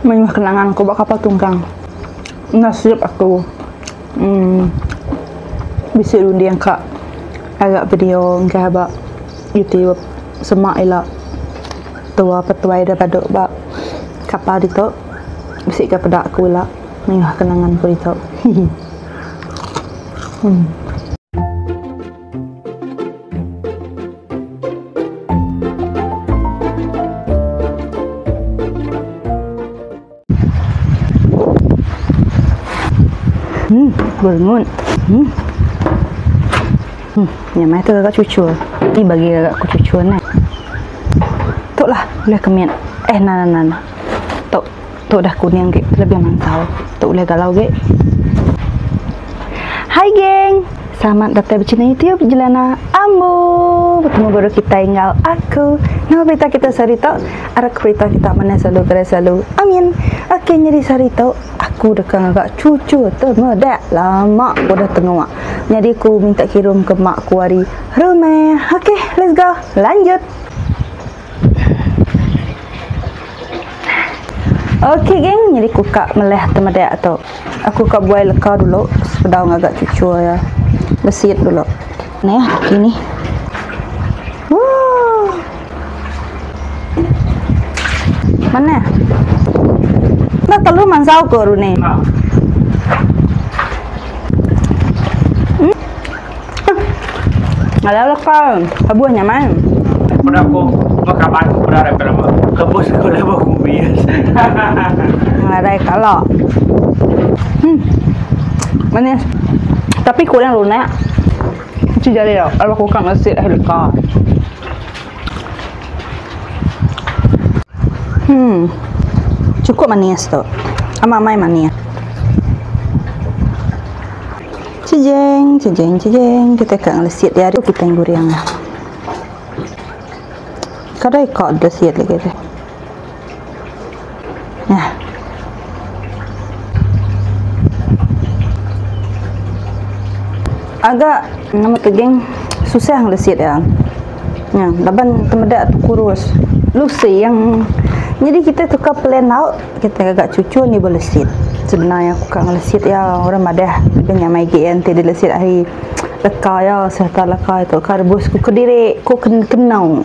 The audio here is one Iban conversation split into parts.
Mayuh kenangan ku ba kapal tungkang. Nasib aku uhh bisi runding ka ngaga video engkah ba youtube sema ila tua petuai da badu ba kapal ditu bisi ga peda aku ila mayuh kenangan ku ditu hihi. Hmm, berengut. Hmm. Hmm, nyamai tu gagak cucur. Ni bagi gagak aku cucur ni. Tok lah, boleh kemit. Eh, nah, nah, nah, nah. Tok, tok dah kuning gik, lebih mantau. Tok boleh galau gik. Hai geng, selamat datai ba channel YouTube Jelana Ambu. Betemu baru kitai enggau aku. Nama berita kita sehari tu? Arap ke berita kita manah selalu gerai selalu. Amin. Okey nyadi sehari tu aku deka ngaga cucu temedak. Lama ku udah tengok. Nyadi ku minta kirum ke mak ku ari rumah. Okey, let's go. Lanjut. Okey geng, nyadi ku ka meleh temedak tu. Aku ka buai leka dulu sebedau ngaga cucu iya. Besit dulu. Neh kini. Woo. Mana? Nak telu mansau ko rune. Hmm. Ngalau leka. Abuh nyamai. Peda aku bekaban ku peda ari peda kebus ku lebuh kumis. Ngarai kala. Hmm. Manis. Tapi kurang lunak. Ci jari tau. Lalu aku kang ngesit ahi leka. Hmm. Cukup manis tu. Amat amai manis. Cejeng, cejeng, cejeng. Kita ka ngelesit dia tu kita guring. Kadai ka lesit lagi tu. Nah. Agak nama tu geng susah ngelesit dia. Nya, laban temedak tu kurus. Lusi yang jadi kita tukar plan out Kita ngaga cucu ni belesit. Sebenar aku ka ngelesit iya orang madah lebih nyamai agi iya enti dilesit ari leka iya sereta leka itu ka rebus ku kediri ku kenau.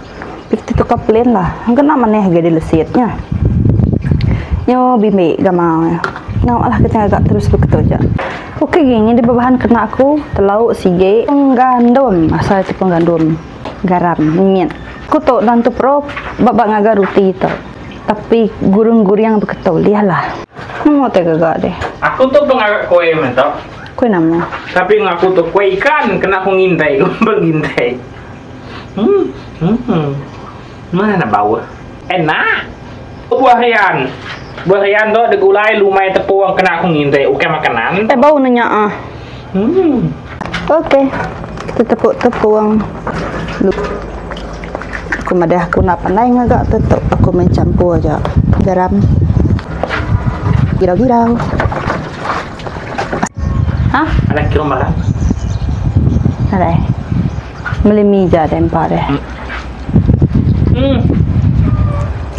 Kita tukar plan lah kena manih agi dilesit nya. Nyu bimbi gamal iya. Nyau lah kita ngaga terus beketu aja. Okey agi nyadi bebahan kena aku telauk sigi gandum asal tepung gandum garam mimit. Ku tu dan tu pro ba ba ngaga ruti tu. Tapi guring-guring beketu ulih lah. Nama utai gaga deh. Aku tu pengaga kuih meh tu. Kuih nama? Tapi ngaku tu kuih ikan kena aku ngintai ku bengintai. Hmm. Hmm. Mana bau. Enak. Buah rian. Buah rian tu digulai lumai tepung kena aku ngintai ukai makanan. Eh bau ne nya ah. Hmm. Okey. Kita tepuk tepung. Aku madah aku enda pandai ngaga tu tu aku main campur aja garam girau-girau. Ha? Ada kira makan? Nadai. Meli mi ja deh empa deh. Hmm.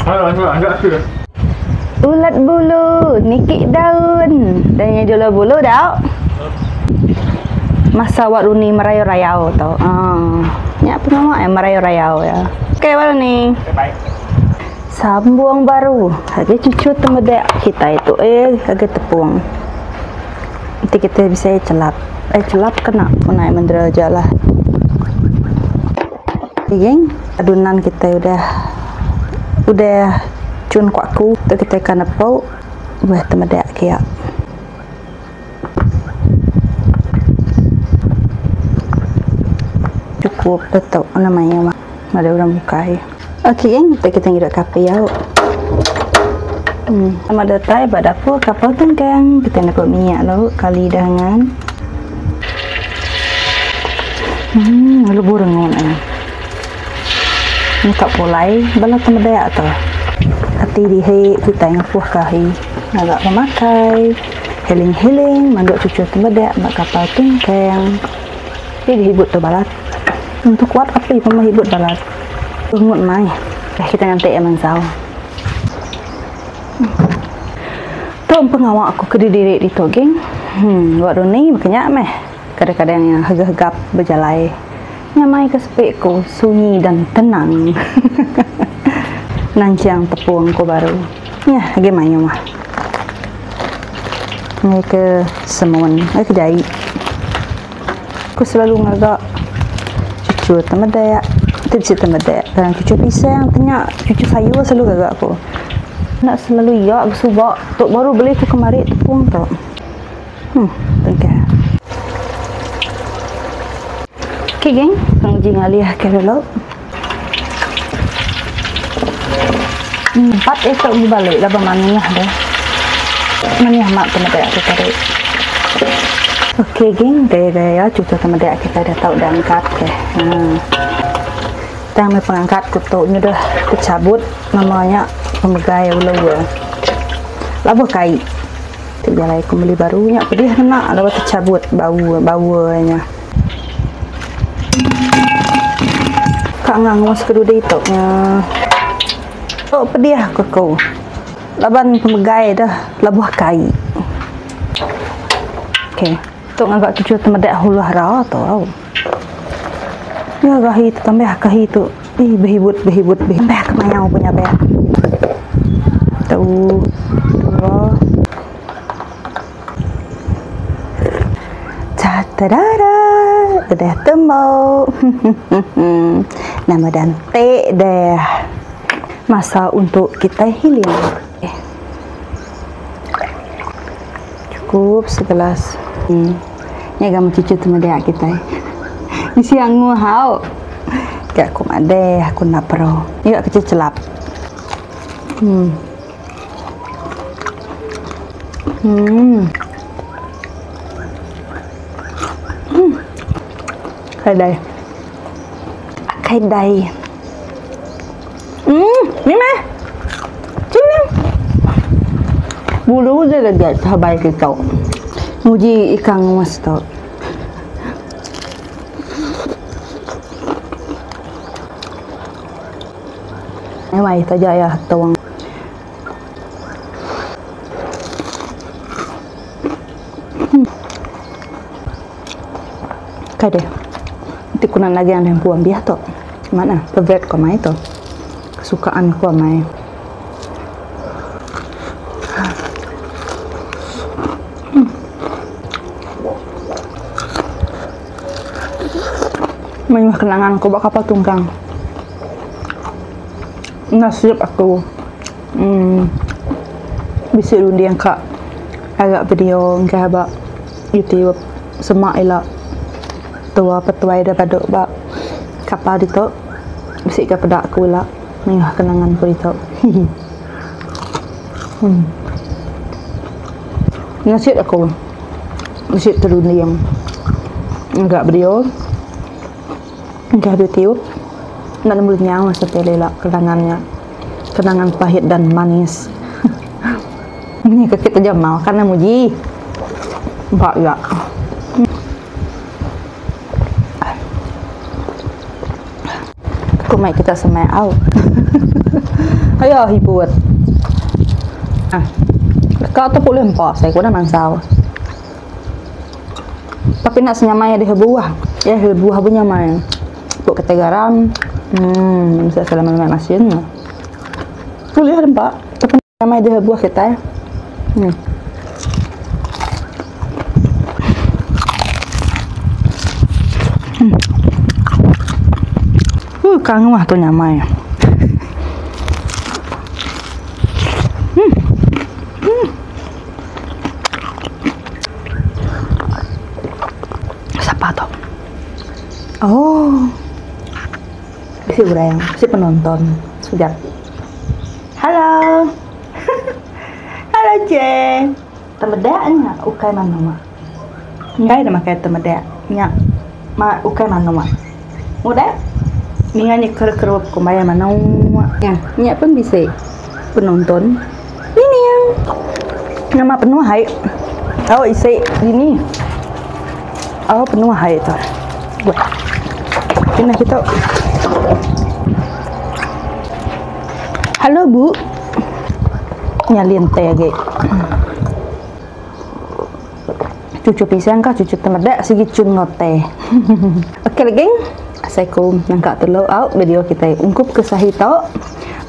Ayo, ayo, ayo, ayo. Ulat bulu niki daun. Dan nya jual bulu dau. Masa awak runi merayau-rayau tu. Ah. Nya pengawa ya merayau-rayau ya. Okey baru ni. Okay, bye. Sambung baru. Agi cucu temedek kita itu eh agi tepung. Nanti kita bisa celap. Eh celap kena naik mendera aja lah. Okay, geng, adunan kita udah udah cun ku aku. Tu kita akan nepuk buah temedak kia. Cukup letuk namanya mah. Ada orang bukai. Okey, geng, kita kita ngidup kapi au. Sama datai ba dapur kapal tengkang. Kita nepuk minyak lalu kali dangan. Hmm, lalu burung eh. Muka pulai bala temedak tu. Ati dihi kitai ngepuh ke ahi ngaga pemakai. Heling-heling manduk cucu temedak ba kapal tungkang. Ti dihibut tu balat. Tentu kuat api pemeh hibut balat. Bengut mai. Kita nganti iya mansau. Tu pengawa aku ke didiri ditu geng. Hmm, buat runi baka nya meh. Kadang-kadang iya hegap-hegap bejalai. Nyamai ke sepi ku sunyi dan tenang. Nanchang tepung ku baru. Nyah agi mayuh. Ngai ke semun, ngai ke jai. Ku selalu ngaga cucur temedak. Ti bisi temedak. Kadang cucur pisang ti nya cucur sayur selalu gaga ku. Enda selalu iya ke suba tu baru beli ku kemari tepung tu. Hmm tengkah. Okay geng, nguji ngalih ke dulu. Empat esok uji balik laban manih deh. Manih amat temedak tu tadi. Okey geng, gaya-gaya cucu temedak kita dah tau dah angkat ke. Ha. Tang meh pengangkat ku tu nyu dah tercabut nama nya pemegai ulu. Labuh kai. Tu jalai ku meli baru nya pedih ngena laban tercabut bau bau nya. Ka ngangus ke dudi tu nya. Tu pedih ku ku. Laban pemegai deh lebuh kai. Okey, tu ngaga tuju temedak hulu hara tu au. Ya gahi tu tambah kahi tu. Ih behibut behibut behibut. Tambah ke mayau punya bek. Tu dua. Tadada, udah temu. Nama dan te deh. Masa untuk kita healing. Eh. Cukup segelas. Hmm. Nya ga cucu temedak kita. Bisi angu hau. Ga aku madeh, aku nak pro. Nya ga kecil celap. Hmm. Hmm. Hmm. Kai dai. Kai dai. Hmm, ni meh. Sini. Bulu je lagi sabai kita. Nguji ikan nguas tu. Mai taja iya tung. Kai deh. Ti ku nan lagi aneh empu ambiah tu. Mana favorite ku amai tu. Kesukaan ku amai. Hmm. Mayuh kenangan ku ba kapal tungkang. Nasib aku uhh bisi runding ka ngaga video engkah ba YouTube sema ila tua petuai da badu ba kapal ditu bisi ga peda aku ila mayuh kenangan ku ditu hihi. Uhh nasib aku bisi terunding ngaga video. Engkah ditiup enda nemu lenyau asai ila kenangan nya. Kenangan pahit dan manis. Munyi ke kita jamal kan muji. Ba ya. Ku mai kita semai au. Ayo hibur. Ah. Kau tu boleh empa saya ku dah mansau. Tapi nak senyamai deh buah. Ya buah pun nyamai. Puk ketai garam. Hmm, saya selama lama masin. Boleh ada pak. Tapi nyamai deh buah kita. Hmm. Hmm. Kangen mah tu nyamai. Hmm. Hmm. Sapa tu? Oh. Bisi orang, bisi penonton. Sekejap. Halo. Halo, Jen. Temedak nya ukai manuk. Enggai da makai temedak nya ma ukai manuk. Mudah. Ninga nya kerup-kerup kumbai manuk. Nya, nya pun bisi penonton. Nining. Nama penuh ai. Oh isi dini. Oh penuh ai tu. Buat. Kena kita. Halo bu. Nyalin teh agi. Cucu pisang kah cucu temedak sigi cun enggau teh. Okey lah geng. Asai ku nangka telu au video kitai ungkup ke sahi tu.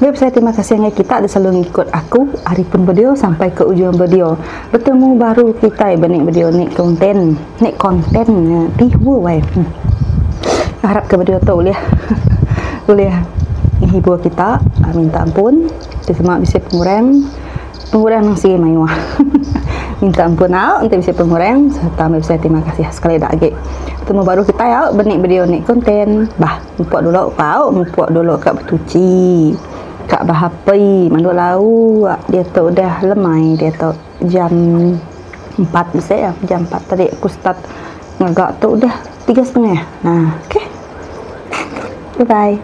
Lebih besai terima kasih ngagai kita da selalu ngikut aku ari pun video sampai ke ujung video. Betemu baru kitai ba nik video nik konten nik konten tihu wai. Harap ke video tu ulih ulih menghibur kita. Minta ampun ti sema bisi pengurang. Pengurang nang sigi mayuh. Minta ampun au enti bisi pengurang sereta meri besai terima kasih sekali da agi. Betemu baru kitai au benik video nik konten. Bah mupuk dulu ku au mupuk dulu ka betuchi ka behapi manduk lauk diatu udah lemai diatu jam empat bisi jam empat tadi aku start ngaga tu udah tiga setengah. Nah okey. Bye bye.